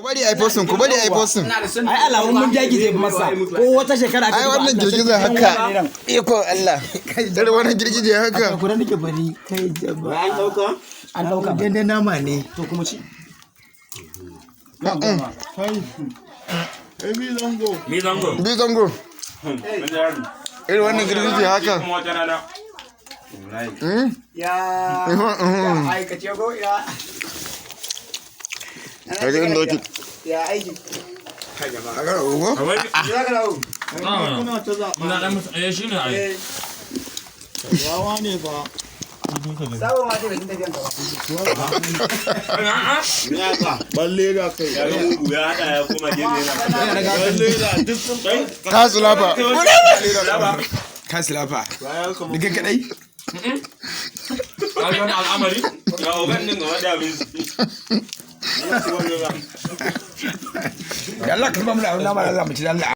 Bari ai posting, ku bari ai posting. Ai alamun mun jagi zai masa ko wata shekara. Ai wannan girgizar haka. Iko Allah. Dare wannan girgije haka. Kura nake bari kai jaba. An dauka. An dauka. Dai nama ne. To kuma ci. Mi zango. Bi zango. Irin wannan girgije haka. Kuma wata rana. Ya aikace ko ya. Kaga inda yake. Ya aiki. Haka ugo. Ya ka dawo. Ina dan musu eh shine ai. Wawa ne ba. Sabon ma dai tafiyan gaba. Balle da kai. Ya ga mugu ya hada ya koma gefe yana. Balle da duk sun Ka sulafa. Ka silafa. Daga kadai. Ka ga wani al'amari? Ga ogan din gaba da abin. Da Allah ka ba mu da nama, Allah mu ci da Allah.